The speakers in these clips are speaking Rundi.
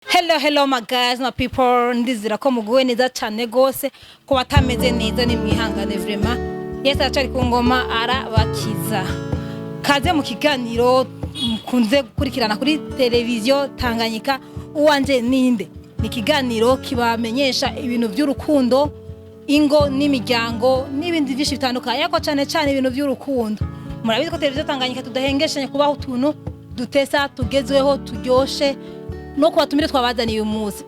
Hello, hello, my guys, my people. Ndizera ko muguwe neza cyane gose. Ko batameze neza ni mwihangane, vraiment Yesu aracari ku ngoma, arabakiza. Kaze mu kiganiro mukunze gukurikirana kuri televiziyo Tanganyika, Uwanje Ninde. Ni ikiganiro kibamenyesha ibintu by'urukundo, ingo n'imiryango n'ibindi byinshi bitandukanye, ariko cyane cyane ibintu by'urukundo. Murabizi ko televiziyo Tanganyika tudahengeshanya kubaho utuntu dutesa, tugezweho, turyoshe. No kubatumire twabazaniye uyu munsi,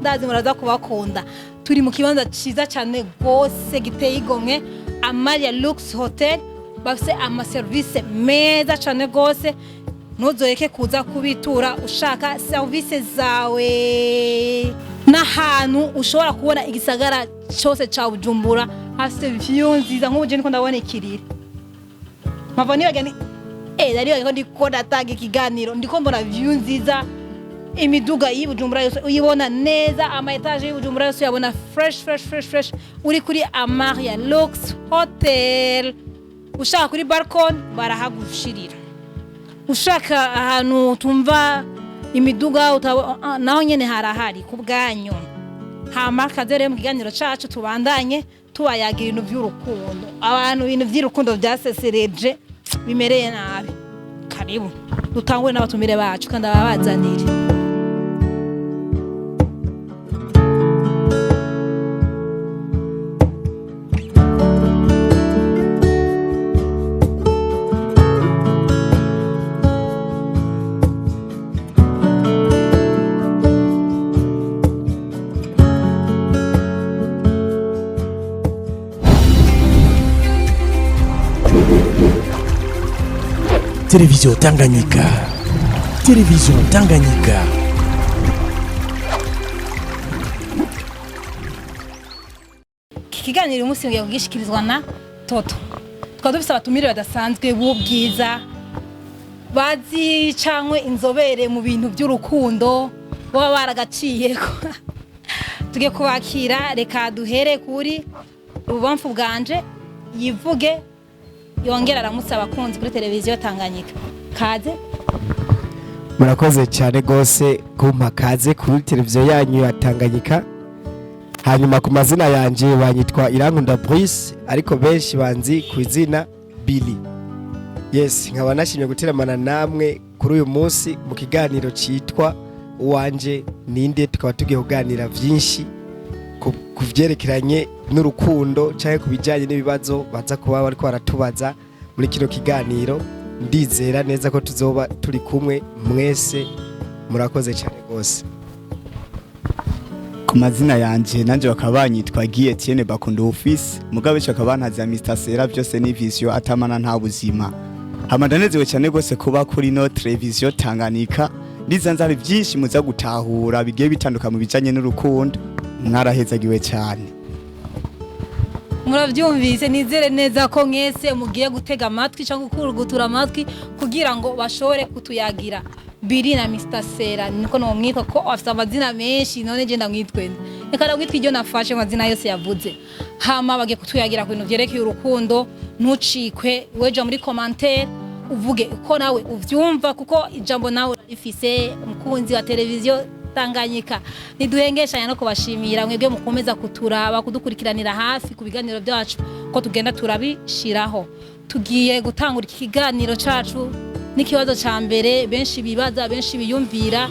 ndazi muraza kubakunda. Turi mu kibanza cyiza cyane rwose giteye igomwe, Amaria Lux Hotel. Bafise amaserivisi meza cyane rwose, ntuzoreke kuza kubitura ushaka serivisi zawe. N'ahantu ushobora kubona igisagara cyose cya Bujumbura, hafise view nziza. Nk'ubu je ndiko ndabona ikiriri, mpava nibaga ni naribaga ko ndiko ndatanga ikiganiro, ndiko mbona view nziza. Imiduga y'i Bujumbura yose uyibona neza, ama étages y'i Bujumbura yose uyabona fresh, fresh, fresh, fresh. Uri kuri Amaria Lux Hotel, ushaka kuri balcon barahagushirira, ushaka ahantu tumva imiduga naho nyene harahari ku bwanyu. Hama kaze rero mu kiganiro cacu, tubandanye tubayagira ibintu by'urukundo. Abantu ibintu by'urukundo byasesereje, bimereye nabi. Karibu dutangure n'abatumire bacu kandi ababazanire. Télévision Tanganyika. Télévision Tanganyika. Iki kiganiro uyu munsi ngiye kugishikirizwa na Toto. Tukaba dufise abatumire badasanzwe b'ubwiza, bazi cyangwa inzobere mu bintu by'urukundo, baba baragaciyeko. Tugiye kubakira. Reka duhere kuri ububamfu bwanje, yivuge yongera aramutse abakunzi kuri televiziyo Tanganyika. Kaze. Murakoze cyane rwose kumpa kaze kuri televiziyo yanyu ya Tanganyika. Hanyuma ku mazina yanjye banyitwa Irankunda Bruce, ariko benshi banzi ku izina Billy. Yes, nkaba nashimye guteramana namwe kuri uyu munsi mu kiganiro cyitwa Uwanje Ninde. Tukaba tugiye kuganira byinshi ku vyerekeranye n'urukundo cyangwa ku bijyanye n'ibibazo baza kuba bariko baratubaza muri kino kiganiro. Ndizera neza ko tuzoba turi kumwe mwese. Murakoze cyane rwose. Ku mazina yanje nanje bakaba banyitwa Guy Etienne Bakunda Office, mugabo benshi bakaba bantaza Mr Sera. Byose ni vision, atamana nta buzima. Hama ndanezewe cyane gose kuba kuri no televiziyo Tanganyika. Ndizanze hari byinshi muza gutahura bigiye bitandukanye mu bijanye n'urukundo. Mwarahezagiwe cyane. Murabyumvise, nizere neza ko mwese mugiye gutega amatwi cyangwa gukurugutura amatwi kugira ngo bashobore kutuyagira. Biri na Mr Sera, niko nomwitwa ko afite amazina menshi. None je ndamwitwe nde? Reka ndamwitwa iryo nafashe mu mazina yose yavuze. Hama bagiye kutuyagira ku bintu vyerekeye urukundo. Ntucikwe, weja muri commentaire uvuge uko nawe uvyumva, kuko ijambo nawe urarifise. Umukunzi wa televiziyo Tanganyika, ntiduhengeshanya no kubashimira mwebwe mukomeza kuturaba, kudukurikiranira hafi ku biganiro byacu ko tugenda turabishiraho. Tugiye gutangura iki kiganiro cacu n'ikibazo ca mbere benshi bibaza, benshi biyumvira.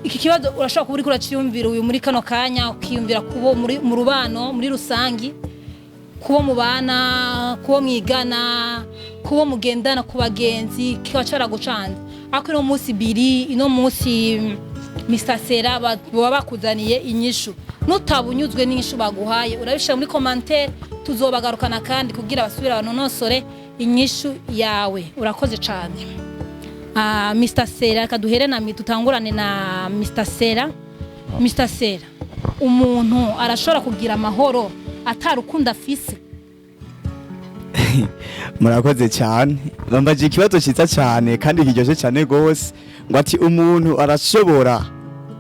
Iki kibazo urashobora kuba uriko uraciyumvira uyu muri kano kanya, ukiyumvira kubo muri mu rubano muri rusangi, kubo mubana, kubo mwigana, kubo mugendana, ku bagenzi, kikaba caragucanze. Ariko ino munsi biri ino munsi Mr Sera baba bakuzaniye inyishu. Nutaba unyuzwe n'inyishu baguhaye, urabishira muri commentaire, tuzobagarukana kandi kugira basubire banonosore inyishu yawe. Urakoze cane. Mr Sera, reka duhere na dutangurane na Mr Sera. Mr Sera, umuntu arashobora kugira amahoro atarukundo afise? Murakoze cyane. Bambaje ikibazo cyiza cyane kandi kiryoshye cyane gose, ngo ati umuntu arashobora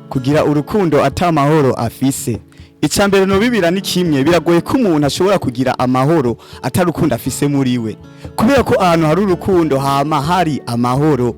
kugira urukundo ata mahoro afise. Icya mbere no bibira ni kimwe, biragoye ko umuntu ashobora kugira amahoro atarukundo afise muri we, kubera ko ahantu hari urukundo hama hari amahoro.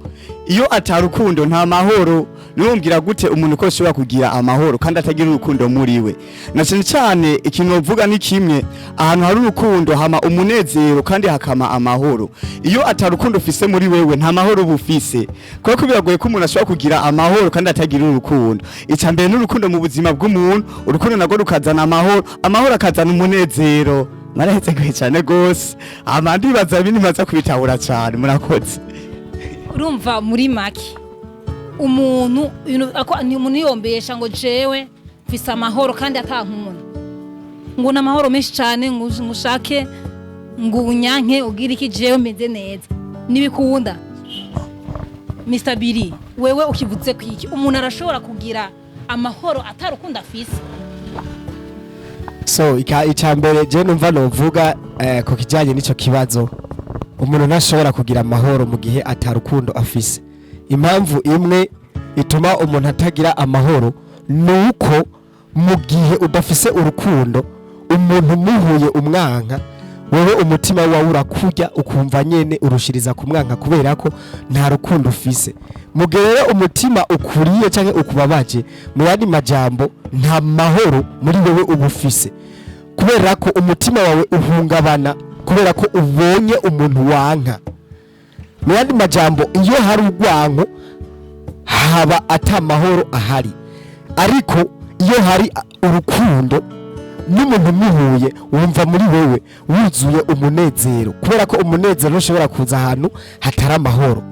Iyo atarukundo nta mahoro. Numbwira gute umuntu ko ashobora kugira amahoro kandi atagira urukundo muri we? Na cyane cyane ikintu uvuga ni kimwe: ahantu hari urukundo hama umunezero kandi hakama amahoro. Iyo atarukundo ufise muri wewe, nta mahoro uba ufise, kuko biragoye ko umuntu ashobora kugira amahoro kandi atagira urukundo. Icya mbere ni urukundo mu buzima bw'umuntu. Urukundo narwo rukazana amahoro, amahoro akazana umunezero. Marahetse cyane gose, ama ndibaza bini maza kubitahura cyane. Murakoze. Urumva muri make umuntu ni umuntu yombesha ngo jewe mfise amahoro kandi atankunda, ngo ni amahoro menshi cyane, ngo ushake ngo unyanke ubwire iki, jewe meze neza, nibikunda. Mr Billy, wewe ukivuze kwiki? Umuntu arashobora kugira amahoro atarukunda afise? So icambere je numva novuga ku kijanye n'ico kibazo, umuntu ntashobora kugira amahoro mu gihe atarukundo afise. Impamvu imwe ituma umuntu atagira amahoro ni uko mu gihe udafise urukundo, umuntu muhuye umwanka, wewe umutima wawe urakurya, ukumva nyene urushiriza kumwanka kubera ko nta rukundo ufise. Mu gihe rero umutima ukuriye canke ukubabaje, mu yandi majambo nta mahoro muri wewe uba ufise, kubera ko umutima wawe uhungabana kubera ko ubonye umuntu wanka. Mu yandi majambo, iyo hari urwanko haba ata mahoro ahari, ariko iyo hari urukundo, n'umuntu muhuye wumva muri wewe wuzuye umunezero, kubera ko umunezero ntushobora kuza ahantu hatari amahoro.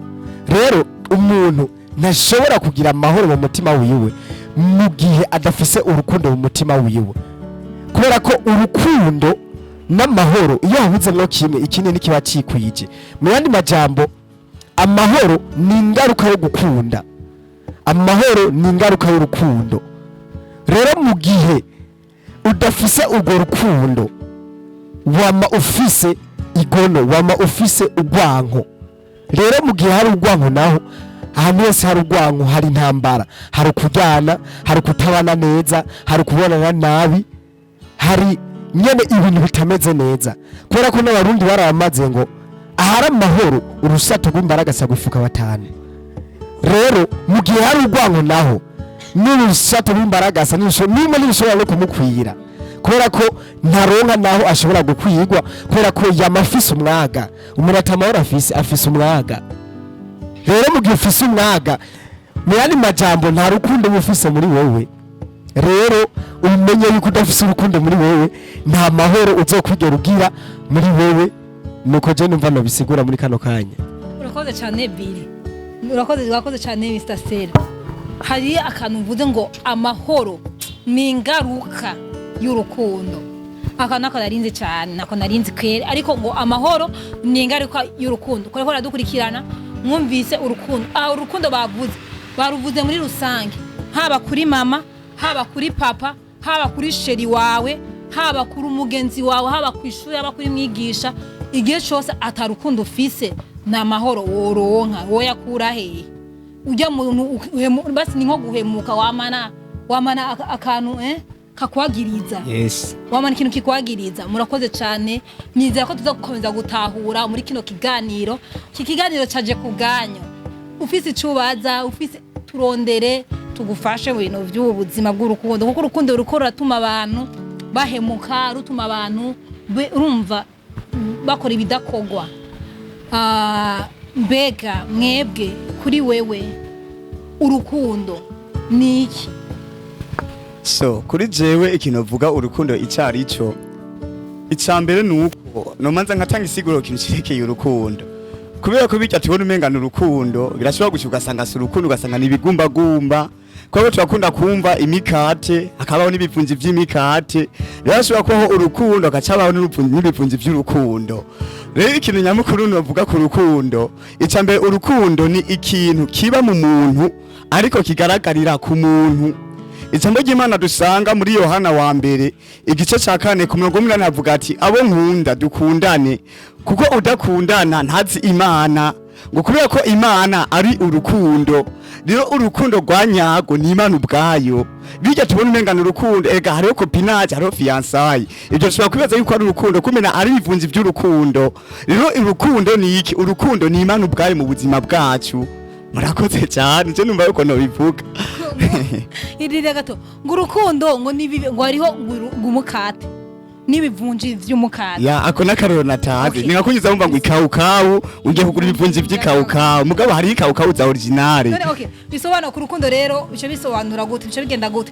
Rero umuntu ntashobora kugira amahoro mu mutima wiwe mu gihe adafise urukundo mu mutima wiwe, kubera ko urukundo n'amahoro iyo habuzemwo kimwe, ikindi ntikiba cikwije. Mu yandi majambo, amahoro ni ingaruka yo gukunda, amahoro ni ingaruka y'urukundo. Rero mu gihe udafise urwo rukundo, wama ufise igono, wama ufise urwanko. Rero mu gihe hari urwanko naho, ahantu hose hari urwanko hari intambara, hari ukuryana, hari ukutabana neza, hari ukubonana nabi, hari nyene ibintu bitameze neza, kubera ko n'Abarundi barabamaze ngo ahari amahoro urusato rw'imbaragasa gufuka batanu. Rero mu gihe hari urwanko naho, n'urusato rw'imbaragasa nimwe ntibishobora no kumukwira, kubera ko ntaronka naho ashobora gukwirwa, kubera ko yama afise umwaga. Umuntu atamahoro afise, afise umwaga. Rero mu gihe ufise umwaga, mu yandi majambo nta rukundo uba ufise muri wowe. Rero umenye yuko udafise urukundo muri wewe, nta mahoro uzokwigera ugira muri wewe. Nuko je numva nobisigura muri kano kanya. Urakoze cyane Billy, urakoze, urakoze cyane Mr Sera. Hari akantu mvuze ngo amahoro ni ingaruka y'urukundo. Aka nako narinzi cyane, nako narinzi kwere, ariko ngo amahoro ni ingaruka y'urukundo. Kore ko dukurikirana, mwumvise urukundo. Urukundo bavuze, baruvuze muri rusange, haba kuri mama, haba kuri papa, haba kuri chéri wawe, haba kuri umugenzi wawe, haba ku ishuri, haba kuri mwigisha. Igihe cyose atarukundo ufise, nta mahoro woronka. Woyakura hehe? Ujya muntu basi ni nko guhemuka, wamana akantu kakwagiriza. Yes. Wamana ikintu kikwagiriza. Murakoze cyane, nizera ko tuza gukomeza gutahura muri kino kiganiro. Iki kiganiro caje ku bwanyu. Ufise icyo ubaza, ufise, turondere tugufashe mu bintu by'ubu buzima bw'urukundo, kuko urukundo ruko ruratuma abantu bahemuka, rutuma abantu urumva bakora ibidakogwa. Mbega mwebwe, kuri wewe urukundo ni iki? So kuri jewe ikintu uvuga urukundo icari cyo, icya mbere ni uko nomanza nkatanga isiguro ikintu kirekeye urukundo, kubera ko bijya tubona umenga ni urukundo, birashobora gushika ugasanga si urukundo, ugasanga ni ibigumbagumba, kubera ko turakunda kumva imikate, hakabaho n'ibipfunzi vy'imikate. Rero hashobora kubaho urukundo, hagacabaho n'ibipfunzi vy'urukundo. Rero ikintu nyamukuru novuga ku rukundo, icya mbere, urukundo ni ikintu kiba mu muntu ariko kigaragarira ku muntu. Ijambo ry'Imana dusanga muri Yohana wa mbere igice ca 4 ku murongo 8 havuga ati: "Abo nkunda, dukundane, kuko udakundana ntazi Imana, ngo kubera ko Imana ari urukundo." Rero urukundo rwa nyago ni Imana ubwayo. Bijya tubona umengana urukundo, ega hariho copinage, hariho fiançailles, ibyo dushobora kwibaza yuko ari urukundo, kumena ari ibivunzi by'urukundo. Rero urukundo ni iki? Urukundo ni Imana ubwayo mu buzima bwacu. Murakoze cyane, je numva yuko nobivuga. Irire gato, ngo urukundo ngo nibi, ngo hariho ngo umukate n'ibivunji vy'umukate. Ya, ako n'akarorero natazi. Okay. Ni nka kunyuza wumva ngo ikawukawu, ugiye kugura ibivunji vy'ikawukawu, mugabo hariho ikawukawu za originale. None okay, bisobanura ku rukundo rero, bice bisobanura gute? Bice bigenda gute?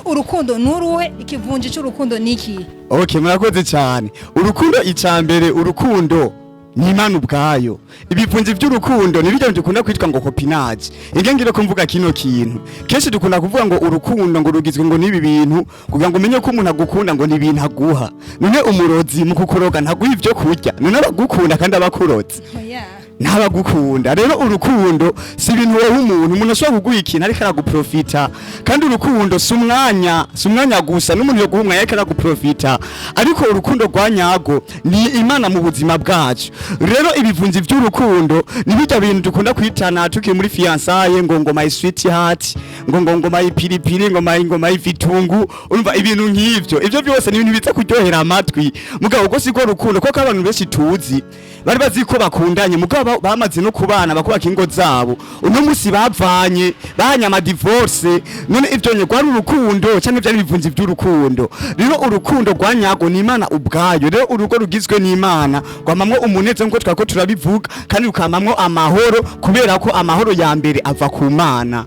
Urukundo nuruhe? Ikivunji c'urukundo niki? Okay, murakoze cyane. Urukundo, icambere, urukundo ni Imana ubwayo. Ibivunji by'urukundo ni bijya dukunda kwitwa ngo copinage. Inge ngire ko mvuga kino kintu, kenshi dukunda kuvuga ngo urukundo ngo rugizwe ngo n'ibi bintu, kugira ngo umenye ko umuntu agukunda ngo ni ibintu aguha. None umurozi mu kukoroga ntaguha ivyo kurya? None abagukunda kandi abakurotse? Oya. Ntabagukunda. Rero urukundo si ibintu wowe umuntu ashobora kuguha ikintu ariko araguprofita. Kandi urukundo si umwanya, si umwanya gusa, n'umuntu yo guha umwanya ariko araguprofita. Ariko urukundo rwa nyago ni Imana mu buzima bwacu. Rero ibivunzi by'urukundo ni bijya bintu dukunda kwitana tukiri muri fiançailles, ngo my sweet heart, ngo my piripiri, ngo my vitungu. Urumva ibintu nk'ivyo, ivyo byose ni ibintu biza kuryohera amatwi, mugabo ubwo siko rukundo, kuko abantu benshi tuzi bari bazi ko bakundanye, mugabo bamaze no kubana, bakubaka ingo zabo, uno musi bavanye, bahanye ama divorce. None ivyo nye rwari urukundo cyangwa byari ibivunzi by'urukundo? Rero urukundo rwa nyago ni Imana ubwayo. Rero urugo rugizwe n'Imana rwamamwo umunezero nkuko twako turabivuga, kandi rukamamwo amahoro, kubera ko amahoro ya mbere ava ku Mana.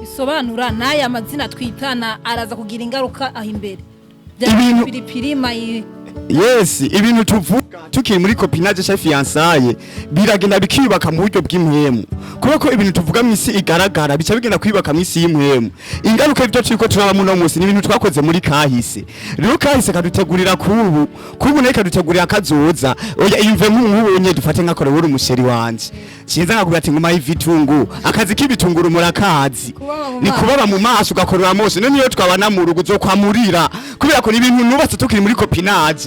Bisobanura n'aya mazina twitana araza kugira ingaruka aho imbere. Piripiri my Yes, ibintu tuvuga tukiri muri copinage cyangwa fiançailles biragenda bikiyubaka mu buryo bw'impwemu, kubera ko ibintu tuvuga mu isi igaragara bica bigenda kwiyubaka mu isi y'impwemu. Ingaruka y'ibyo turiko turaba muno munsi ni ibintu twakoze muri kahise. Rero kahise kadutegurira kubu, kubu nayo kadutegurira kazoza. Oya, iyumve nk'ubu dufate nk'akarorero, uri umuchéri wanje, ciza nkakubwira ati nguma y'ivitunguru, akazi k'ibitunguru murakazi. Kubaba mu Ni maso. kubaba mu maso, ugakorera amaso. None niyo twabana mu rugo uzokwamurira, kubera ko ni ibintu nubatse tukiri muri copinage,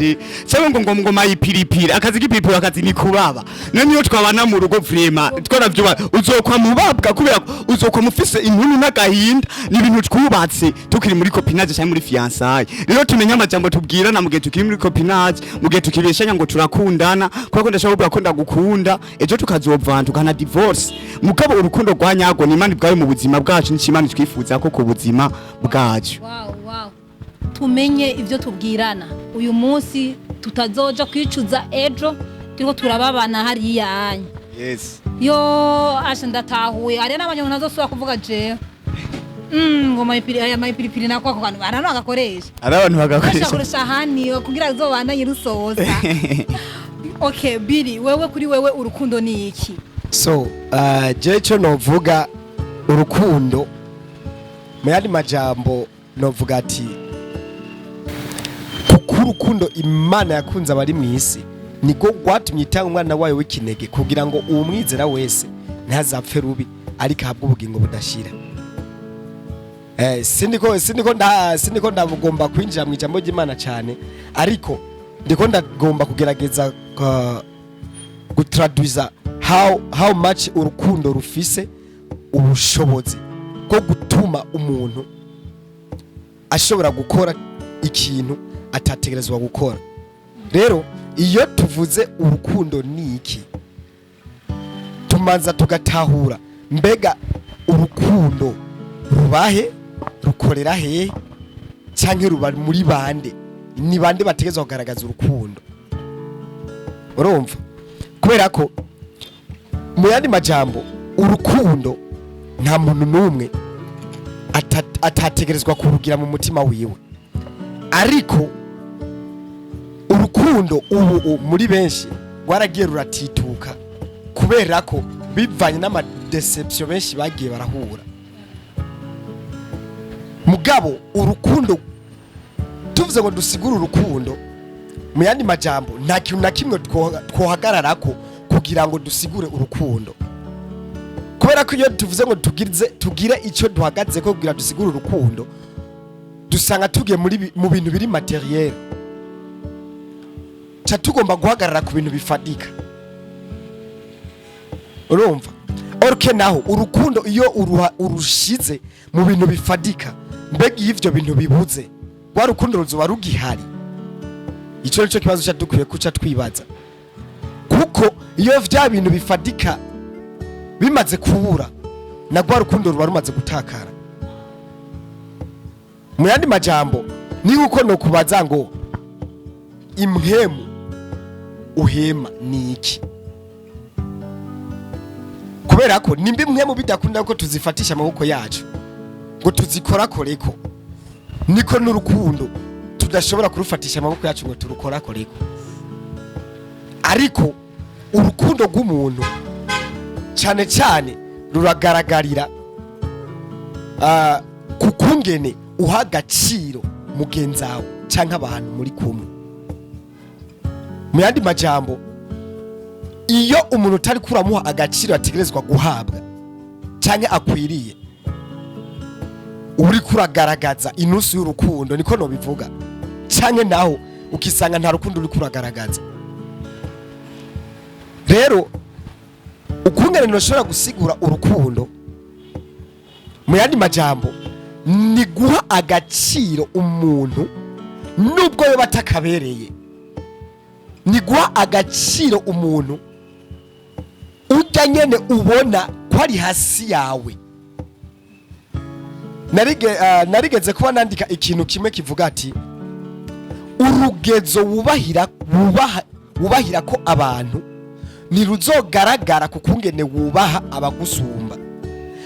cyangwa ngo mayipiripiri, akazi k'ipiripiri, akazi ni kubaba. None niyo twabana mu rugo, vraiment twaravyuba, uzokwa mubabwa, kubera ko uzokwa mufise intuntu n'agahinda. Ni ibintu twubatse tukiri muri copinage cyangwa muri fiançailles. Rero tumenye amajambo tubwirana mu gihe tukiri muri copinage, mu gihe tukibeshanya ngo turakundana, kubera ko ndashobora kuvuga ko ndagukunda, ejo tukazovana, tukana divorce. Mugabo urukundo rwa nyago ni Imana ubwayo mu buzima bwacu, ni Imana twifuza ko ku buzima bwacu. Wow, tumenye ibyo tubwirana uyu munsi, tutazoja kwicuza ejo turiko turababana hariya anya. Yo asha, ndatahuye. Hariya n'abantu ntazosubira kuvuga jewe ngo mayipiri, aya mayipiripiri nako ako kantu barano agakoresha. Ari abantu bagakoresha. Bashaka ahani kugira azobandanye rusoza. Okay, Billy, wewe, kuri wewe urukundo ni iki? So je cyo novuga urukundo mu yandi majambo, novuga ati kuko urukundo Imana yakunze abari mu isi niko rwatumye itanga umwana wayo w'ikinege, kugira ngo uwumwizera wese ntazapfe rubi, ariko ahabwe ubugingo budashira. Sindiko ndagomba kwinjira mu ijambo ry'Imana cyane, ariko ndiko ndagomba kugerageza gutraduiza how much urukundo rufise ubushobozi bwo gutuma umuntu ashobora gukora ikintu atategerezwa gukora. Rero iyo tuvuze urukundo ni iki, tumanza tugatahura mbega urukundo rubahe, rukorera hehe, canke ruba muri bande? Ni bande bategerezwa kugaragaza urukundo? Urumva, kubera ko mu yandi majambo urukundo nta muntu n'umwe atategerezwa kurugira mu mutima wiwe. Ariko urukundo ubu muri benshi rwaragiye ruratituka, kubera ko bivanye n'amadéceptions benshi bagiye barahura. Mugabo urukundo, tuvuze ngo dusigure urukundo mu yandi majambo, nta kintu na kimwe twohagararako kugira ngo dusigure urukundo, kubera ko iyo tuvuze ngo tugire icyo duhagaze ko kugira dusigure urukundo, dusanga tugiye mu bintu biri matériel, ca tugomba guhagarara ku bintu bifatika. Urumva, orke naho urukundo iyo urushize mu bintu bifatika, mbega iyo ivyo bintu bibuze, rwa rukundo ruzoba rugihari? Ico nico kibazo ca dukwiye kuca twibaza, kuko iyo vya bintu bifatika Bimaze kubura, na rwa rukundo ruba rumaze gutakara. Mu yandi majambo, ni uko no kubaza ngo impwemu uhema ni iki? Kubera ko nimba impwemu bidakunda ko tuzifatisha amaboko yacu ngo tuzikorakoreko, niko n'urukundo tudashobora kurufatisha amaboko yacu ngo turukorakoreko. Ariko urukundo rw'umuntu cyane cyane ruragaragarira ku kungene uha agaciro mugenzawe cyangwa abantu muri kumwe. Mu yandi majambo, iyo umuntu utari kuramuha agaciro ategerezwa guhabwa cyangwa akwiriye, uri kuragaragaza inusu y'urukundo, niko nobivuga, cyangwa naho ukisanga nta rukundo uri kuragaragaza. Rero ukungene ntushobora gusigura urukundo mu yandi majambo ni guha agaciro umuntu nubwo yoba atakabereye, ni guha agaciro umuntu ujya nyene ubona ko ari hasi yawe. Narigeze kuba nandika ikintu kimwe kivuga ati urugezo wubahira wubaha wubahira ko abantu ntiruzogaragara ku kungene wubaha abagusumba,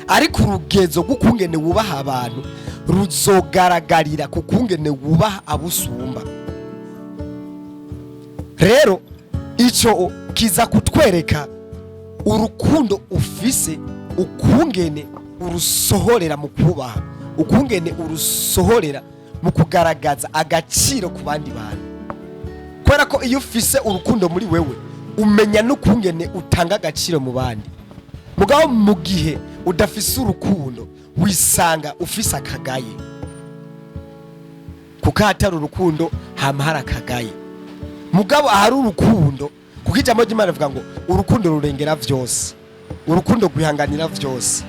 ariko urugezo rw'ukungene wubaha abantu ruzogaragarira ku kungene wubaha abusumba. Rero ico kiza kutwereka urukundo ufise, ukungene urusohorera mu kubaha, ukungene urusohorera mu kugaragaza agaciro ku bandi bantu. Kubera ko iyo ufise urukundo muri wewe, umenya n'ukungene utanga agaciro mu bandi. Mugabo mu gihe udafise urukundo, wisanga ufise akagaye, kuko ahatari urukundo hama hari akagaye. Mugabo ahari urukundo, kuko ijambo ry'Imana rivuga ngo urukundo rurengera vyose, urukundo rwihanganira vyose.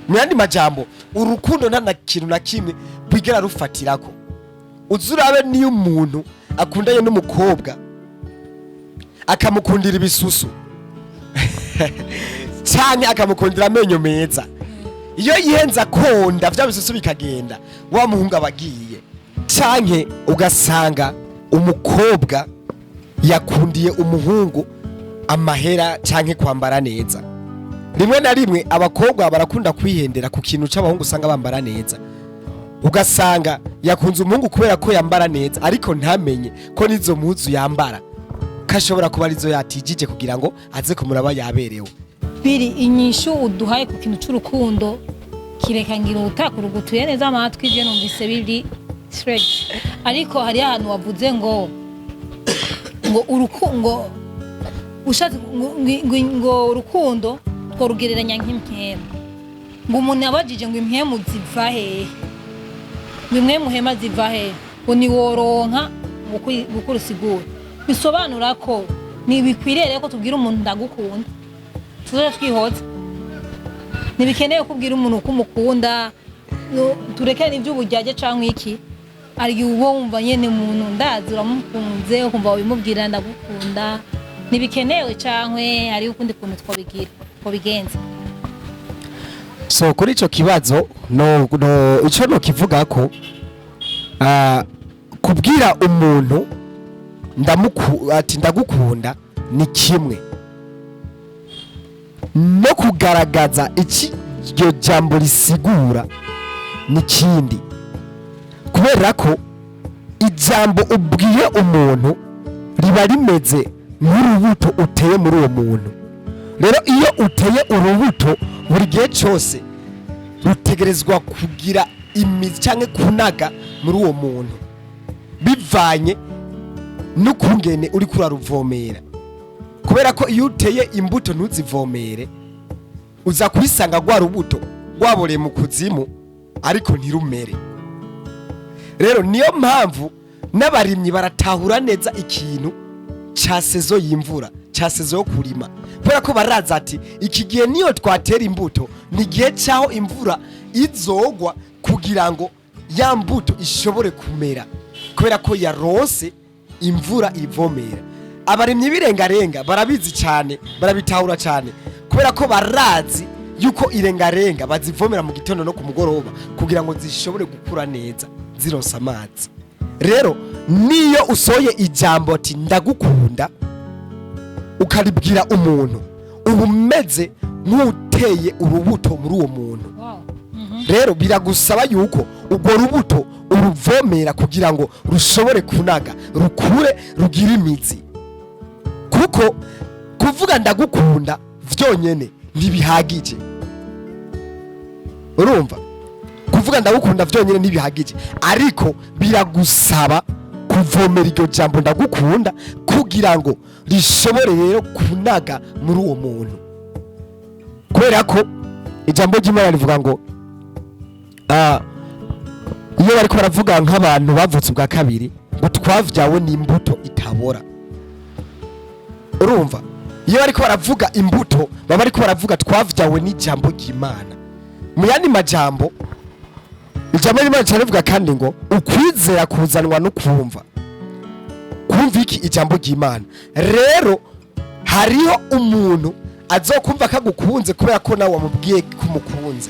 Mu yandi majambo, urukundo nta na kintu na kimwe rwigera rufatirako. Uzi urabe niyo umuntu akundanye n'umukobwa akamukundira ibisusu canke akamukundira amenyo meza, iyo yihenze akonda vya bisusu bikagenda, wa muhungu aba agiye. Canke ugasanga umukobwa yakundiye umuhungu amahera canke kwambara neza. Rimwe na rimwe abakobwa barakunda kwihendera ku kintu c'abahungu usanga bambara neza, ugasanga yakunze umuhungu kubera ko yambara neza, ariko ntamenye ko n'izo mpuzu yambara ko ashobora kuba arizo yatijije kugira ngo aze kumuraba yaberewe. Biri inyishu uduhaye ku kintu c'urukundo, kireka ngira utakurugutuye neza amatwi. Je numvise biri straight, ariko hari ahantu wavuze ngo urukundo ushatse ngo urukundo tworugereranya nk'impwemu, ngo umuntu yabajije ngo impwemu ziva hehe, ngo impwemu hema ziva hehe, ngo niworonka ngo usigura. Bisobanura ko ntibikwiriye rero ko tubwira umuntu ndagukunda, tuzoja twihoza. Ntibikeneye kubwira umuntu uko umukunda, tureke n'iby'uburyarya canke iki. Hari igihe uba wumva nyene umuntu ndazi uramukunze, ukumva wabimubwira ndagukunda, ntibikenewe, canke hariho ukundi kuntu twobigira twobigenza? So kuri ico kibazo, no ico no kivuga ko kubwira umuntu ati ndagukunda ni kimwe no kugaragaza iki iryo jambo risigura ni kindi, kubera ko ijambo ubwiye umuntu riba rimeze nk'urubuto uteye muri uwo muntu. Rero iyo uteye urubuto, buri gihe cyose rutegerezwa kugira imizi cyangwa kunaga muri uwo muntu, bivanye n'ukungene uri kuraruvomera. Kubera ko iyo uteye imbuto ntuzivomere, uza kwisanga rwa rubuto rwaboreye mu kuzimu ariko ntirumere. Rero niyo mpamvu n'abarimyi baratahura neza ikintu ca saison y'imvura, ca saison yo kurima, kubera ko baraza ati iki gihe niyo twatera imbuto, ni igihe c'aho imvura izogwa kugira ngo ya mbuto ishobore kumera, kubera ko yaronse imvura ivomera. Abarimyi b'irengarenga barabizi cyane, barabitahura cyane, kubera ko barazi. Yuko irengarenga bazivomera mu gitondo no ku mugoroba kugira ngo zishobore gukura neza zironsa amazi. Rero niyo usoye ijambo ati "Ndagukunda", ukaribwira umuntu, uba umeze nk'uteye urubuto muri uwo muntu. Rero biragusaba yuko urwo rubuto uruvomera kugira ngo rushobore kunaga, rukure, rugire imizi, kuko kuvuga "Ndagukunda" vyonyene ntibihagije. Urumva, kuvuga "Ndagukunda" vyonyene ntibihagije, ariko biragusaba kuvomera iryo jambo "Ndagukunda" kugira ngo rishobore rero kunaga muri uwo muntu, kubera ko ijambo ry'Imana rivuga ngo iyo bariko baravuga nk'abantu bavutse ubwa kabiri, ngo twavyawe n'imbuto itabora. Urumva, iyo bariko baravuga imbuto, baba bariko baravuga twavyawe n'ijambo ry'Imana. Mu yandi majambo, ijambo ry'Imana cyane rivuga kandi ngo ukwizera kuzanwa no kumva. Kumva iki? Ijambo ry'Imana. Rero hariho umuntu azokumva kagukunze kubera ko nawe wamubwiye ko umukunze,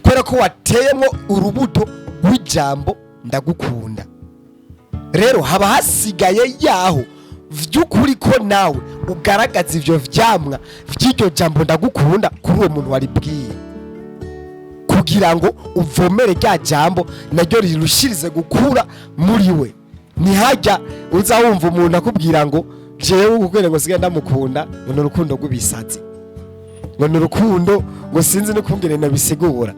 kubera ko wateyemo urubuto rw'ijambo "Ndagukunda". Rero haba hasigaye yaho vy'ukuri ko nawe ugaragaza ivyo vyamwa vy'iryo jambo "Ndagukunda" kuri uwo muntu waribwiye, kugira ngo uvomere rya jambo naryo rirushirize gukura muri we. Ntihajya uza wumva umuntu akubwira ngo "Jewe ukubwira ngo sigaye ndamukunda", ngo ni urukundo rw'ibisazi, ngo ni urukundo ngo sinzi no kungene nabisigura.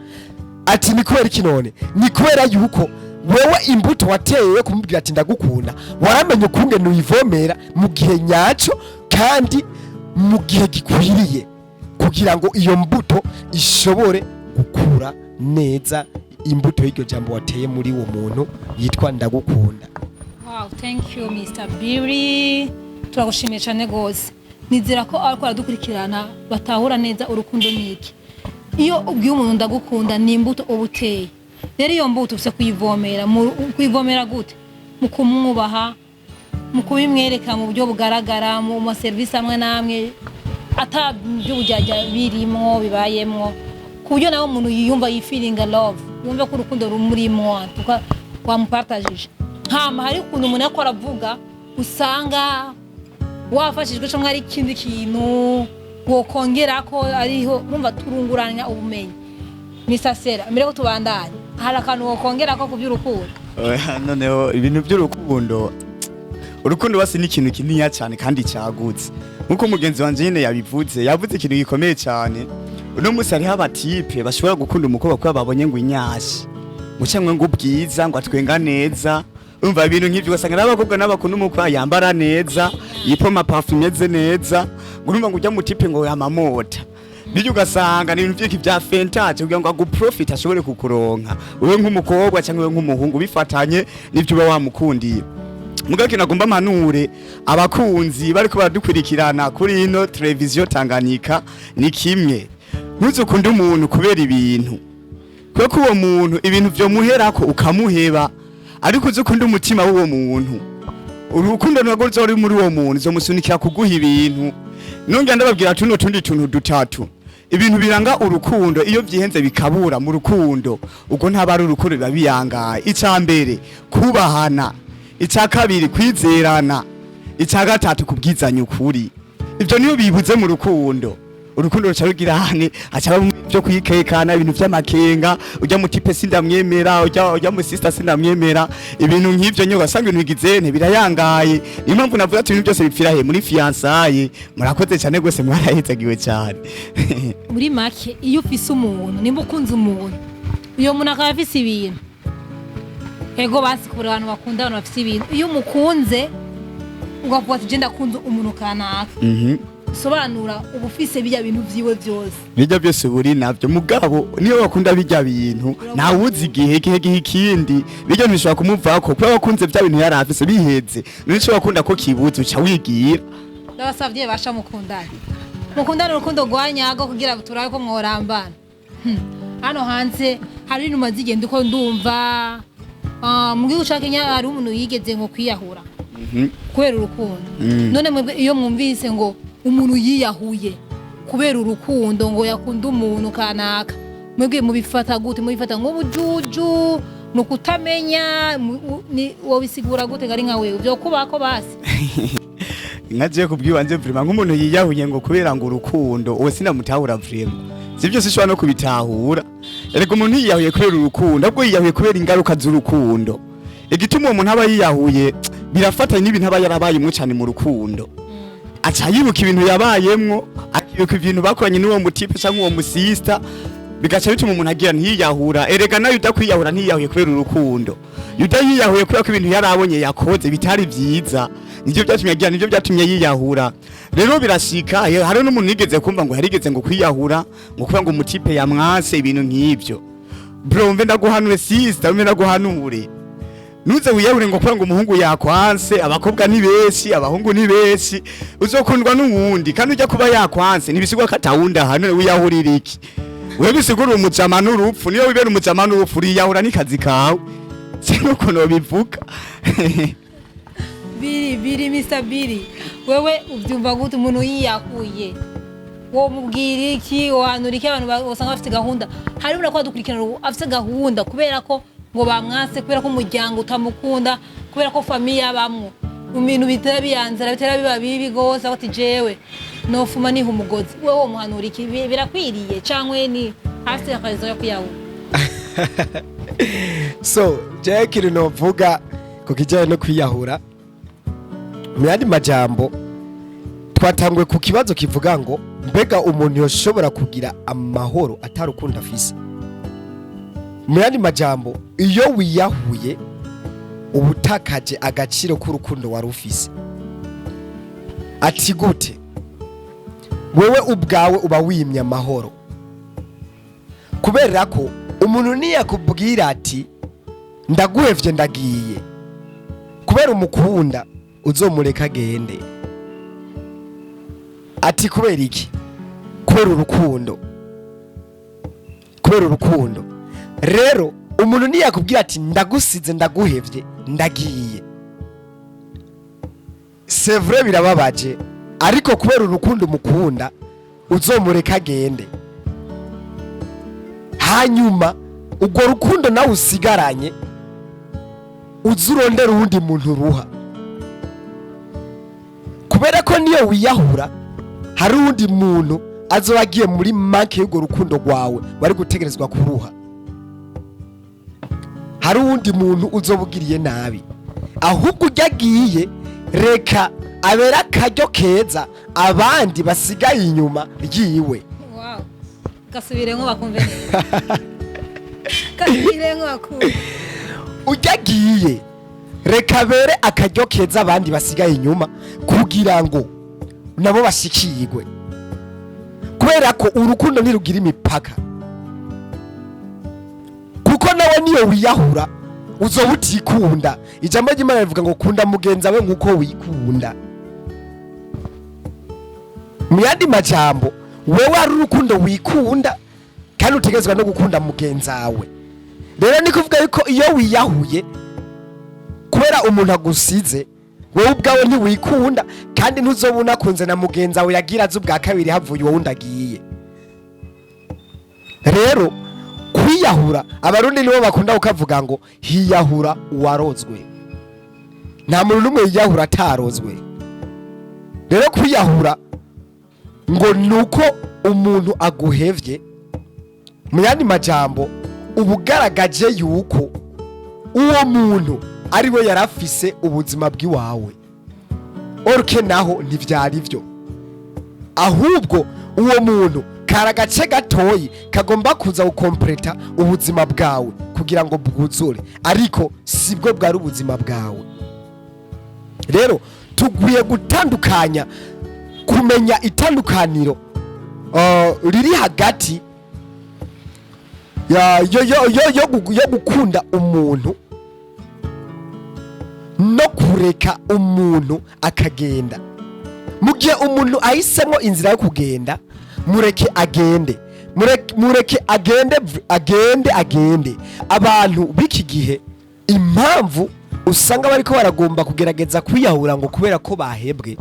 Ati ni kubera iki none? Ni kubera yuko wewe imbuto wateye yo kumubwira ati "Ndagukunda" waramenye ukungene uyivomera mu gihe nyaco kandi mu gihe gikwiriye, kugira ngo iyo mbuto ishobore gukura neza, imbuto y'iryo jambo wateye muri uwo muntu yitwa "Ndagukunda". Wow, thank you, Mr. Billy. Turagushimiye cyane gose. Nizera ko ariko aradukurikirana batahura neza urukundo niki. Iyo ubwiye umuntu "Ndagukunda", ni imbuto uba uteye. Rero iyo mbuto ufise kuyivomera, kuyivomera gute? Mu kumwubaha, mu kubimwereka mu buryo bugaragara, mu ma service amwe n'amwe ata by'ubujyajya birimwo bibayemwo, ku buryo nawe umuntu yiyumva, yifiringa love, yumve ko urukundo rumurimwo tuka wamupartajije. Hama hari ukuntu umuntu ariko aravuga usanga wafashijwe cyangwa ari ikindi kintu wokongera ko ariho urumva turunguranya ubumenyi. Mr. Sera, mbere ko tubandanya, hari akantu wokongera ko ku by'urukundo? Oya, noneho ibintu by'urukundo, urukundo basi ni ikintu kininiya cyane kandi cyagutse, nkuko mugenzi wanje nyine yabivuze. Yavuze ikintu gikomeye cyane. Uno munsi hariho aba type bashobora gukunda umukobwa kubera babonye ngo inyashi, ngo cyangwa ngo ubwiza, ngo atwenga neza. Urumva, ibintu nk'ivyo ugasanga n'abakobwa n'abakunda umukobwa yambara neza, yipoma parfum imeze neza, ngo urumva ngo ujya mu type ngo yamamota bityo. Ugasanga ni ibintu vyinshi vya fentaje kugira ngo aguprofite, ashobore kukuronka wewe nk'umukobwa cyangwa wewe nk'umuhungu, bifatanye n'ivyo uba wamukundiye. Mugabo ikintu agomba mpanure abakunzi bariko baradukurikirana kuri ino televiziyo Tanganyika ni kimwe: ntuzukunde umuntu kubera ibintu, kuko uwo muntu ibintu vyomuherako ukamuheba, ariko uzi ukunda umutima w'uwo muntu. Urukundo ntabwo ruzora muri uwo muntu uzomusunikira kuguha ibintu. Nongera ndababwira tuno tundi tuntu dutatu, ibintu biranga urukundo. Iyo vyihenze bikabura mu rukundo, ubwo ntaba ari urukundo, biba biyangaye. Icya mbere, kubahana; icya kabiri, kwizerana; icya gatatu, kubwizanya ukuri. Ibyo niyo bibuze mu rukundo, urukundo ruca rugira hane aca byo kwikekana, ibintu vy'amakenga: ujya mu type sindamwemera, ujya mu sister sindamwemera, ibintu nk'ivyo nyine. Ugasanga ibintu bigize birayangaye. Niyo mpamvu navuga ati ibintu byose bipfira he? Muri fiançailles. Murakoze cyane rwose, mwarahezagiwe cyane. Muri make, iyo ufise umuntu, nimba ukunze umuntu, uyo muntu akaba afise ibintu, ego basi kubura abantu bakunda abantu bafise ibintu, iyo umukunze ugavuga ati "Je ndakunze umuntu kanaka", sobanura uba ufise bijya bintu vyiwe vyose. Bijya byose buri navyo, mugabo niyo bakunda bijya bintu, ntawuzi igihe ikindi bijya ntibishobora kumuvako, kubera wakunze bya bintu yari afise biheze, nico wakunda ko kibuze uca wigira. Ndabasavye basha, mukundane, mukundane urukundo rwa nyago kugira ngo turabe ko mworambana. Hano hanze hari ibintu maze igenda uko ndumva. Mu gihugu ca Kenya hari umuntu yigeze ngo kwiyahura kubera urukundo. None mwebwe iyo mwumvise ngo umuntu yiyahuye Kubera urukundo, ngo yakunda umuntu kanaka. Mwebwe mubifata gute? Mubifata nk'ubujuju, ni ukutamenya? Wobisigura gute ngari nka wewe vyo kubako basi? Nka je kubwibanze, vraiment, nk'umuntu yiyahuye ngo kubera ngo urukundo, uwo sinamutahura vraiment. Sivyo, sishobora no kubitahura. Erega umuntu yiyahuye kubera urukundo, ahubwo yiyahuye kubera ingaruka z'urukundo. Igituma uwo muntu aba yiyahuye birafatanye n'ibintu aba yarabayemwo cyane mu rukundo. Aca yibuka ibintu yabayemwo, akibuka ibintu bakoranye n'uwo mutipe cyangwa uwo musista, bigaca bituma umuntu agira ntiyiyahura. Erega nayo udakwiyahura, ntiyiyahuye kubera urukundo. Yuda yiyahuye kubera ko ibintu yarabonye yakoze bitari vyiza, nivyo byatumye agira, nivyo byatumye yiyahura. Rero birashika, hari n'umuntu yigeze kumva ngo yarigeze ngo kwiyahura ngo kubera ngo umutipe yamwase, ibintu nk'ivyo. Bro, mve ndaguhanure, sister, mve ndaguhanure, nuze wiyahure ngo kubera ngo umuhungu yakwanse. Abakobwa ni benshi, abahungu ni benshi, uzokundwa n'uwundi. Kandi ujya kuba yakwanse ntibisigwa ko atawundi ahantu. Wiyahurira iki wewe? Bisigura umujama n'urupfu. Niyo wibera umujama n'urupfu, uriyahura n'ikazi kawe. Sinzi ukuntu bivuga. Biri biri Mr Biri, wewe ubyumva gute? Umuntu yiyahuye wo mubwira iki? Wahanura iki abantu usanga bafite gahunda? Hari ubona ko badukurikirana ubu afite gahunda kubera ko ngo bamwase, kubera ko umuryango utamukunda, kubera ko famille abamwo mu bintu bitera biyanzara, bitera biba bibi gose, aho ati: "Jewe nofuma niha umugozi." Wewe wo muhanura iki? Birakwiriye canke ni afite raison yo kwiyahura? So jewe ikintu novuga ku kijyanye no kwiyahura, mu yandi majambo, twatanguye ku kibazo kivuga ngo: mbega umuntu yoshobora kugira amahoro atarukundo afise? Mu yandi majambo, iyo wiyahuye uba utakaje agaciro k'urukundo wari ufise. Ati gute? Wewe ubwawe uba wimye amahoro, kubera ko umuntu niyakubwira ati: "Ndaguhevye, ndagiye," kubera umukunda uzomureka agende. Ati kubera iki? Kubera urukundo, kubera urukundo. Rero umuntu niyakubwira ati: "Ndagusize, ndaguhevye, ndagiye," c'est vrai birababaje, ariko kubera urukundo umukunda uzomureka agende. Hanyuma urwo rukundo nawe usigaranye uze urondera uwundi muntu uruha, kubera ko niyo wiyahura hari uwundi muntu azoba agiye muri manque y'urwo rukundo rwawe wari gutegerezwa kuruha. Hari uwundi muntu uzoba ugiriye nabi. Ahubwo ujya agiye, reka abere akaryo keza abandi basigaye inyuma yiwe. Wow, gasubiremo bakumve neza, gasubiremo bakumve. Ujya agiye, reka abere akaryo keza abandi basigaye inyuma kugira ngo nabo bashikirwe, kubera ko urukundo ntirugira imipaka. Kuko nawe niyo wiyahura uzoba utikunda. Ijambo ry'Imana rivuga ngo: "Kunda mugenzi wawe nk'uko wikunda." Mu yandi majambo, wewe ari urukundo wikunda kandi utegerezwa no gukunda mugenzi wawe. Rero ni kuvuga yuko iyo wiyahuye kubera umuntu agusize, wowe ubwawe ntiwikunda, kandi ntuzoba unakunze na mugenzi wawe yagira azi ubwa kabiri havuye uwo wundi agiye. Rero kwiyahura, Abarundi nibo bakunda kukavuga ngo: "Hiyahura uwarozwe." Nta muntu n'umwe yiyahura atarozwe. Rero kwiyahura ngo nuko umuntu aguhevye, mu yandi majambo, uba ugaragaje yuko uwo muntu ari we yari afise ubuzima bw'iwawe. Or que naho ntivyari byo, ahubwo uwo muntu kari agace gatoyi kagomba kuza gukompleta ubuzima bwawe kugira ngo bwuzure, ariko sibwo bwari ubuzima bwawe. Rero tugwiye gutandukanya, kumenya itandukaniro riri hagati yo gukunda umuntu no kureka umuntu akagenda. Mu gihe umuntu ahisemo inzira yo kugenda, mureke agende. Mureke agende, agende, agende. Abantu b'iki gihe, impamvu usanga bariko baragomba kugerageza kwiyahura ngo kubera ko bahebwe,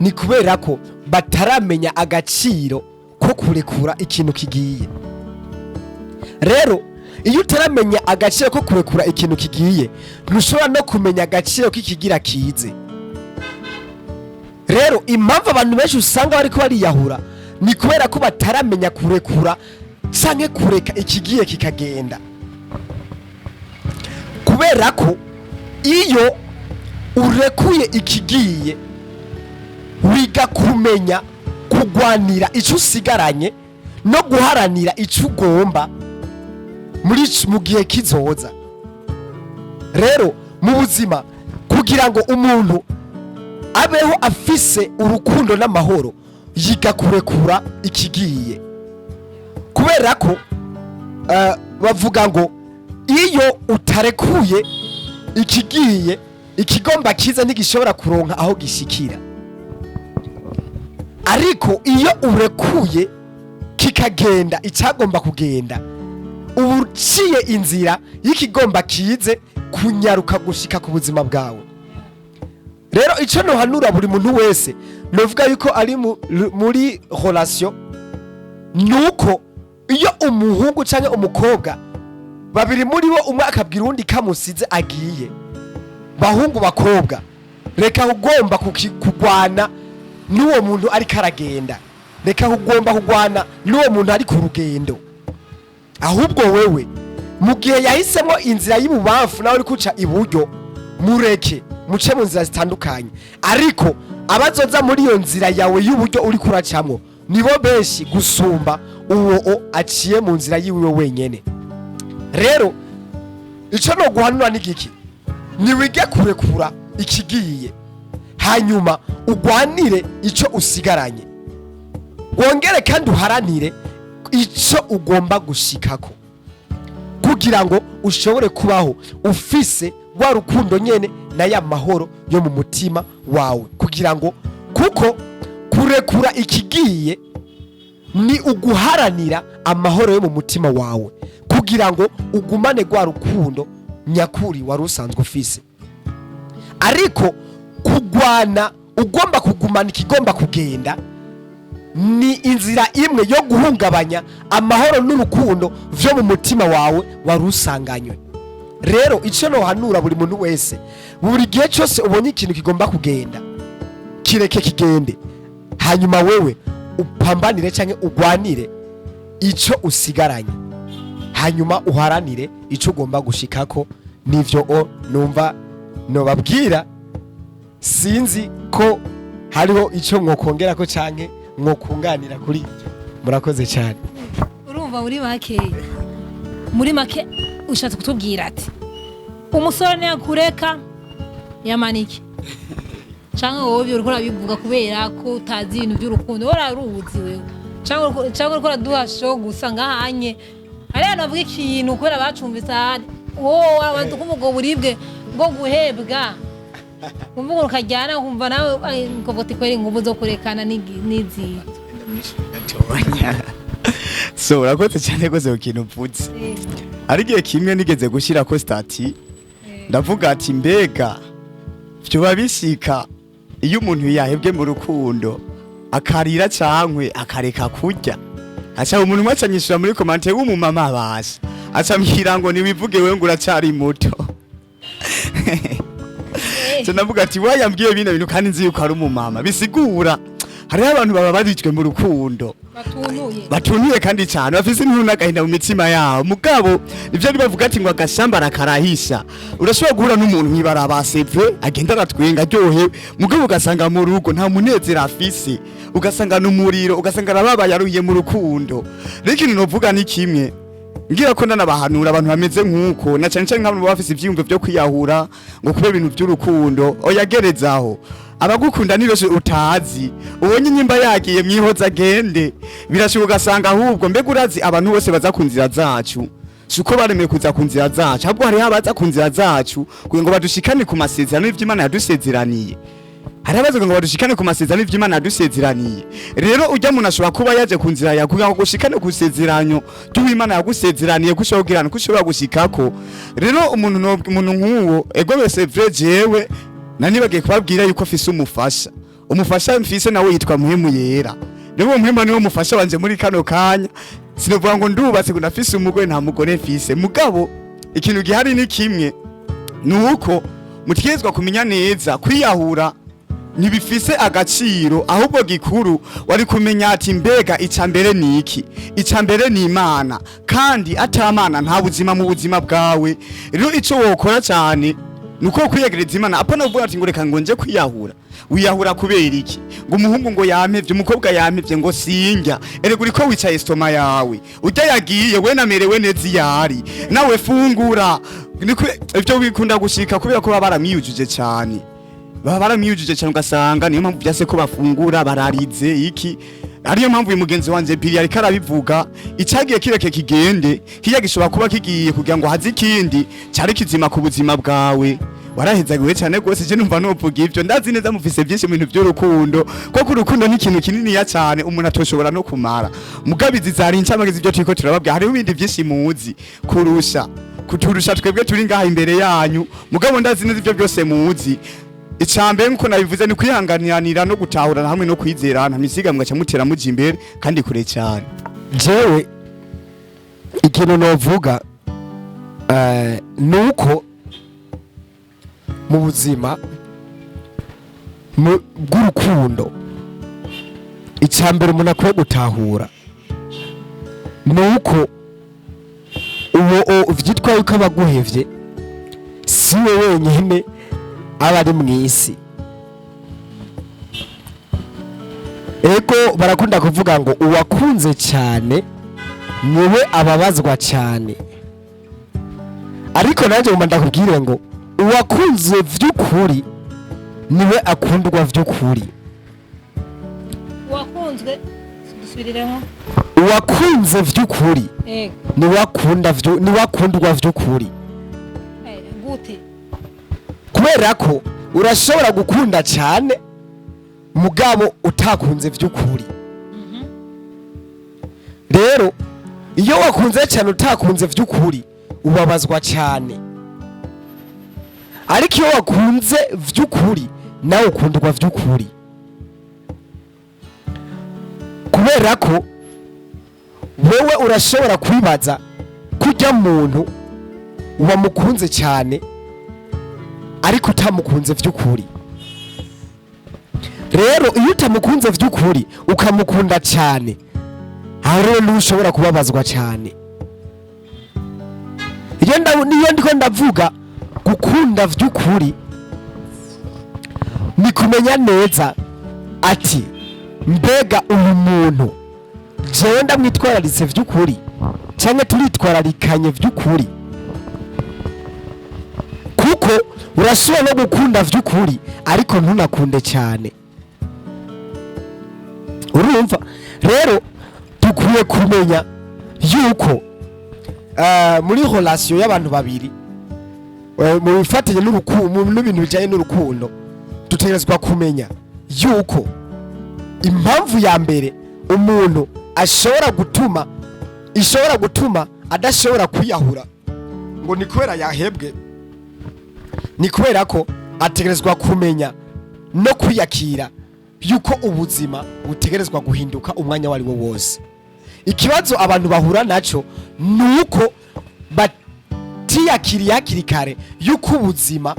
ni kubera ko bataramenya agaciro. ko kurekura ikintu kigiye. Rero iyo utaramenya agaciro ko kurekura ikintu kigiye, ntushobora no kumenya agaciro k'ikigira kize. Rero impamvu abantu benshi usanga bariko bariyahura ni kubera ko bataramenya kurekura canke kureka ikigiye kikagenda, kubera ko iyo urekuye ikigiye, wiga kumenya kugwanira icyo usigaranye no guharanira icyo ugomba mu gihe kizoza. Rero mu buzima, kugira ngo umuntu abeho afise urukundo n'amahoro, yiga kurekura ikigiye, kubera ko bavuga ngo iyo utarekuye ikigiye, ikigomba kiza ntigishobora kuronka aho gishikira. Ariko iyo urekuye kikagenda icyagomba kugenda, uba uciye inzira y'ikigomba kize kunyaruka gushika ku buzima bwawe. Rero icyo nohanura buri muntu wese novuga yuko ari muri relation, nuko iyo umuhungu cyangwa umukobwa babiri muri bo, umwe akabwira uwundi kamusize agiye, bahungu, bakobwa, reka ugomba kugwana n'uwo muntu ariko aragenda, reka ugomba kugwana n'uwo muntu ari ku rugendo. Ahubwo wewe mu gihe yahisemo inzira y'ibubamfu nawe uri kuca iburyo, mureke muce mu nzira zitandukanye, ariko abazoza muri iyo nzira yawe y'uburyo uri kuracamwo nibo benshi gusumba uwo aciye mu nzira yiwe wenyene. Rero icyo no guhanura ni giki? Niwige kurekura ikigiye, hanyuma ugwanire icyo usigaranye, wongere kandi uharanire icyo ugomba gushikako, kugira ngo ushobore kubaho ufise rwa rukundo nyene na ya mahoro yo mu mutima wawe, kugira ngo, kuko kurekura ikigiye ni uguharanira amahoro yo mu mutima wawe, kugira ngo ugumane rwa rukundo nyakuri wari usanzwe ufise. Ariko kugwana ugomba kugumana ikigomba kugenda ni inzira imwe yo guhungabanya amahoro n'urukundo vyo mu mutima wawe wari usanganywe. Rero icyo nohanura buri muntu wese, buri gihe cyose ubonye ikintu kigomba kugenda, kireke kigende, hanyuma wewe upambanire cyangwa ugwanire icyo usigaranye, hanyuma uharanire icyo ugomba gushikako. Nivyo o numva nobabwira. Sinzi ko hariho icyo mwokongera ko canke mwokunganira kuri ibyo. Murakoze cyane. Urumva muri make ushatse kutubwira ati umusore niyakureka yamanike, canke wowe uriko urabivuga kubera ko utazi ibintu by'urukundo, wowe uraruzi wewe, canke uriko uraduha show gusa ngahanye? Hariya abantu bavuga ikintu kubera bacumvise ahandi. Wowe abantu kumva ubwo buribwe bwo guhebwa, kumva ukuntu kajyana, ukumva nawe ay, ngo kweri inguvu zo kurekana n'izihe? So urakoze cyane rwose ku kintu uvuze. Hari igihe kimwe nigeze gushyira ko statut, ndavuga ati mbega vyoba bishika iyo umuntu yahebwe mu rukundo akarira cankwe akareka kurya? Aca umuntu umwe acanyishura muri commentaire w'umumama abasha, aca ambwira ngo niwivuge wewe ngo uracari muto. Ca ndavuga ati wayambwiye bino bintu kandi nzi yuko ari umumama, bisigura hariho abantu baba barijwe mu rukundo, batunuye. Batunuye kandi cyane, bafise intuntu n'agahinda mu mitima yabo. Mugabo ivyo bavuga ati ngo agashamba karahisha. Urashobora guhura n'umuntu mw'ibarabara sevre agenda aratwenga aryohewe, mugabo ugasanga mu rugo nta munezero afise, ugasanga n'umuriro, ugasanga arababaye, aruhiye mu rukundo. Rero ikintu novuga ni kimwe, ngira ko ndanabahanura abantu bameze nk'uko, na cyane cyane nk'abantu baba bafise ivyiyumvo vyo kwiyahura ngo kubera ibintu by'urukundo. Oyagerezaho, abagukunda ni benshi utazi. Ubonye inyimba yagiye mwihoza agende, birashoboka ugasanga ahubwo mbega urazi abantu bose baza ku nzira zacu si uko baremeye kuza ku nzira zacu, ahubwo hariho abaza ku nzira zacu kugira ngo badushikane ku masezerano y'ivyo yadusezeraniye. Hari abaza ngo badushikane ku masezerano y'ivyo Imana yadusezeraniye. Rero ujya muntu ashobora kuba yaje ku nzira yawe kugira ngo gushikane ku isezerano ry'Imana yagusezeraniye, ko ushobora kugira ko ushobora gushikako. Rero umuntu umuntu nk'uwo, ego bese vrai, jewe nanibagiye kubabwira yuko afise umufasha. Umufasha mfise nawe yitwa Muhemu Yera. Rero uwo mpwemu niwo mufasha wanje muri kano kanya. Sinovuga ngo ndubatse, ngo ndafise umugore, nta mugore mfise. Mugabo ikintu gihari ni kimwe, nuko mutegerezwa kumenya neza kwiyahura ntibifise agaciro. Ahubwo gikuru wari kumenya ati: mbega ica mbere ni iki? Ica mbere ni Imana, kandi atamana nta buzima mu buzima bwawe. Rero ico wokora cyane nuko kwiyegereza Imana, apana kuvuga ati ngo reka ngo nje kwiyahura. Wiyahura kubera iki? Ngo umuhungu ngo yampevye, umukobwa yampevye, ngo sinjya. Erega uriko wicaye estomac yawe, urya yagiye, we namerewe neza iyari nawe fungura. Niko ivyo bikunda gushika kubera ko baba baramwiyujuje cyane, baba baramwiyujuje cyane, ugasanga niyo mpamvu byase ko bafungura, bararize iki. Ariyo mpamvu uyu mugenzi wanje Bili ariko arabivuga: icagiye kireke kigende, kijya gishobora kuba kigiye kugira ngo haze ikindi cari kizima ku buzima bwawe. Warahezagiwe cyane rwose. Je numva novuga ivyo, ndazi neza mufise byinshi mu bintu by'urukundo, kuko urukundo ni ikintu kininiya cyane umuntu atoshobora no kumara. Mugabizi zari incamake ibyo turiko turababwira. Hariho ibindi byinshi muzi kurusha kuturusha twebwe turi ngaha imbere yanyu, mugabo ndazi neza ibyo byose muzi. Icambere, nkuko nabivuze, ni kwihanganiranira no gutahurana hamwe no kwizerana, misiga mugaca mutera muja imbere kandi kure cyane. Jewe ikintu novuga nuko mu buzima bw'urukundo, icambere umuntu akwiye gutahura nuko uwo vyitwa yuko aba aguhevye si we wenyine aba ari mw'isi. Ego, barakunda kuvuga ngo uwakunze cyane niwe ababazwa cyane, ariko nanjye ngomba ndakubwire ngo uwakunze vy'ukuri niwe akundwa vy'ukuri. Wakunzwe, dusubiriremo. Uwakunze vy'ukuri niwe akunda niwe akundwa vy'ukuri. Gute? Kubera ko urashobora gukunda cyane mugabo utakunze vy'ukuri. Rero iyo wakunze cyane utakunze vy'ukuri, ubabazwa cyane, ariko iyo wakunze vy'ukuri nawe ukundwa vy'ukuri, kubera ko wewe urashobora kwibaza kurya muntu wamukunze cyane ariko utamukunze vy'ukuri. Rero iyo utamukunze vy'ukuri ukamukunda cyane, aho rero niho ushobora kubabazwa cyane. Iyo niyo ndiko ndavuga gukunda vy'ukuri, ni kumenya neza ati: mbega uyu muntu jewe ndamwitwararitse vy'ukuri, cyangwa turitwararikanye vy'ukuri? Kuko urashobora no gukunda vy'ukuri ariko ntunakunde cyane. Urumva rero dukwiye kumenya yuko muri relation y'abantu babiri, mu bifatanye n'ibintu bijyanye n'urukundo, dutegerezwa kumenya yuko impamvu ya mbere umuntu ashobora gutuma, ishobora gutuma adashobora kwiyahura ngo ni kubera yahebwe, ni kubera ko ategerezwa kumenya no kwiyakira yuko ubuzima butegerezwa guhinduka umwanya uwo ari wo wose. Ikibazo abantu bahura naco ni uko batiyakiriye hakiri kare yuko ubuzima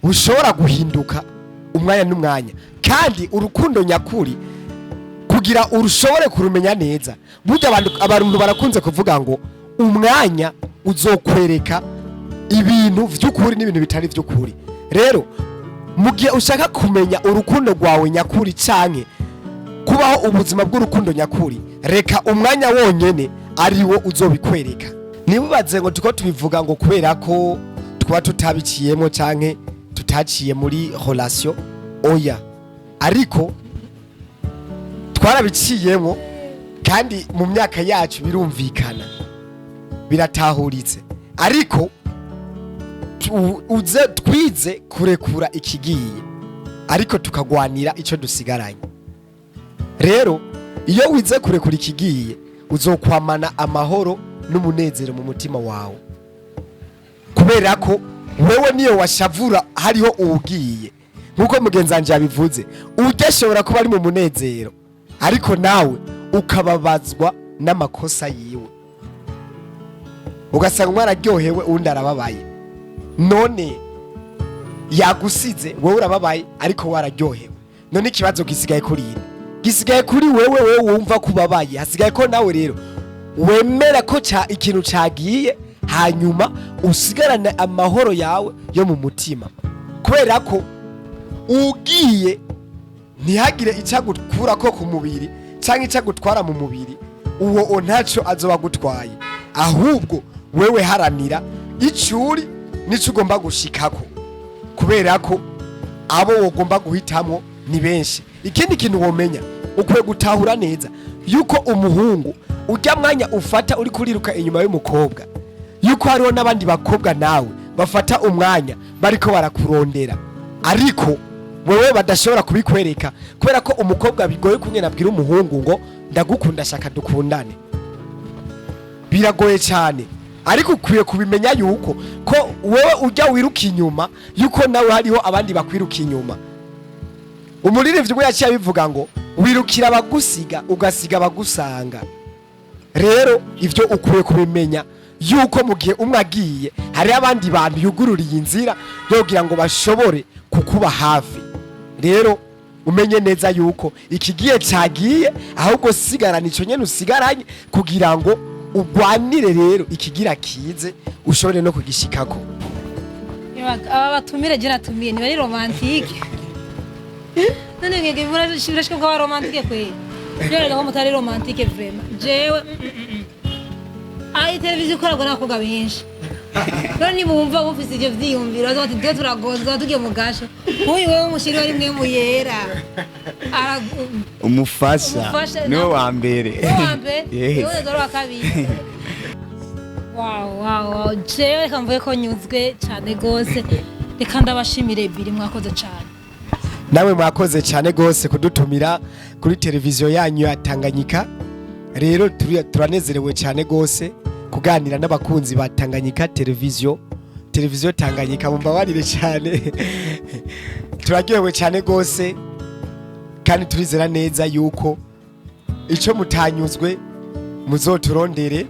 bushobora guhinduka umwanya n'umwanya. Kandi urukundo nyakuri, kugira urushobore kurumenya neza, burya abantu barakunze kuvuga ngo umwanya uzokwereka ibintu vy'ukuri n'ibintu bitari vy'ukuri. Rero mu gihe ushaka kumenya urukundo rwawe nyakuri canke kubaho ubuzima bw'urukundo nyakuri, reka umwanya wonyene ariwo uzobikwereka. Ntibubaze ngo tuko tubivuga ngo kubera ko twaba tutabiciyemo canke tutaciye muri relation. Oya, ariko twarabiciyemo, kandi mu myaka yacu birumvikana, biratahuritse. Ariko uze twize kurekura ikigiye, ariko tukagwanira icyo dusigaranye. Rero iyo wize kurekura ikigiye, uzokwamana amahoro n'umunezero mu mutima wawe, kubera ko wewe niyo washavura hariho uwugiye. Nk'uko mugenzi wanje yabivuze, udashobora kuba ari mu munezero. Ariko nawe ukababazwa n'amakosa yiwe, ugasanga umwe araryohewe, uwundi arababaye. None yagusize, wowe urababaye ariko wararyohewe. None ikibazo gisigaye kuri ine, gisigaye kuri wewe. Wewe wumva ko ubabaye, hasigaye ko nawe rero wemera ko ikintu cagiye, hanyuma usigarane amahoro yawe yo mu mutima, kubera ko ugiye ntihagire icyo ko ku mubiri cyangwa icyo agutwara mu mubiri, uwo ntacyo azoba agutwaye. Ahubwo wewe haranira icyo uri n'icyo ugomba gushikako, kubera ko abo wogomba guhitamo ni benshi. Ikindi kintu womenya, ukwiye gutahura neza yuko umuhungu ujya mwanya ufata uri kuriruka inyuma y'umukobwa, yuko hariho n'abandi bakobwa nawe bafata umwanya bariko barakurondera, ariko wewe badashobora kubikwereka, kubera ko umukobwa bigoye kumwe nabwira umuhungu ngo ndagukunda, shaka dukundane, biragoye cyane. Ariko ukwiye kubimenya yuko ko wewe ujya wiruka inyuma, yuko nawe hariho abandi bakwiruka inyuma. Umuririmbyi umwe yaciye abivuga ngo wirukira abagusiga, ugasiga abagusanga. Rero ibyo ukwiye kubimenya yuko mu gihe umwe agiye, hari abandi bantu yugururiye inzira yo kugira ngo bashobore kukuba hafi. Rero umenye neza yuko ikigiye cyagiye, ahubwo sigarana icyo nyene usigaranye kugira ngo ugwanire rero ikigira kize, ushobore no kugishikako. Aba batumire je natumiye ntibari romantique. None mwebwe murashika ko romantique kweli? Byereka ko mutari romantique vraiment. Jewe ayi televiziyo ikorerwa n'abakobwa benshi. None nimumva mufise ivyo vyiyumviro, bazoba bati twe turagozwa tugiye mu gasho. Nk'uyu wewe umushiri wari mwe mu yera. Umufasha. Umufasha, niwe wa mbere. Niwe wa mbere. Yes. Niwe wa kabiri. Wow. Jewe reka mvuge ko nyuzwe cyane gose. Reka ndabashimire biri, mwakoze cyane. Nawe mwakoze cyane rwose kudutumira kuri televiziyo yanyu ya Tanganyika. Rero turanezerewe cyane rwose kuganira n'abakunzi ba Tanganyika televiziyo, televiziyo Tanganyika, mumbabarire cyane. Turaryohewe cyane rwose kandi turizera neza yuko icyo mutanyuzwe muzoturondere.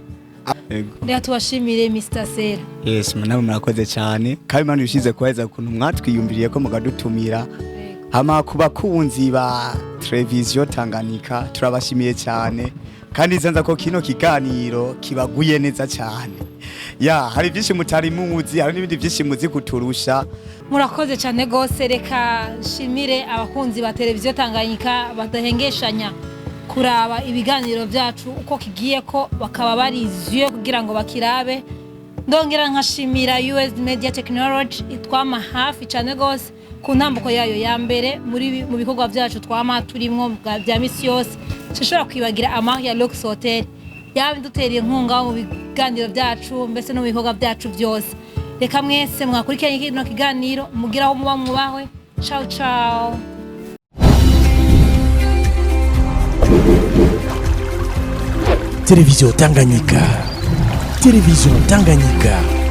Yego. Reka tubashimire Mr. Sera. Yes, nawe murakoze cyane, kandi Imana ibishize kuheza ukuntu mwatwiyumviriye ko mukadutumira. Hama ku bakunzi ba televiziyo Tanganyika, turabashimiye cyane, kandi nza ko kino kiganiro kibaguye neza cyane. Ya, hari byinshi mutari muzi, hari n'ibindi byinshi muzi kuturusha. Murakoze cyane rwose. Reka nshimire abakunzi ba televiziyo Tanganyika badahengeshanya kuraba ibiganiro byacu uko kigiye, ko bakaba barizuye kugira ngo bakirabe. Ndongera nkashimira US Media Technology itwama hafi cyane rwose ku ntambuko yayo ya mbere muri mu bikorwa byacu twama turimwo bya misi yose. Sinshobora kwibagira Amaria Lux Hotel yadutereye inkunga mu biganiro byacu, mbese no mu bikorwa byacu byose. Reka mwese mwakurikiranye kino kiganiro, mugira aho muba mwubahwe. Ciao ciao. Télévision Tanganyika. Télévision Tanganyika.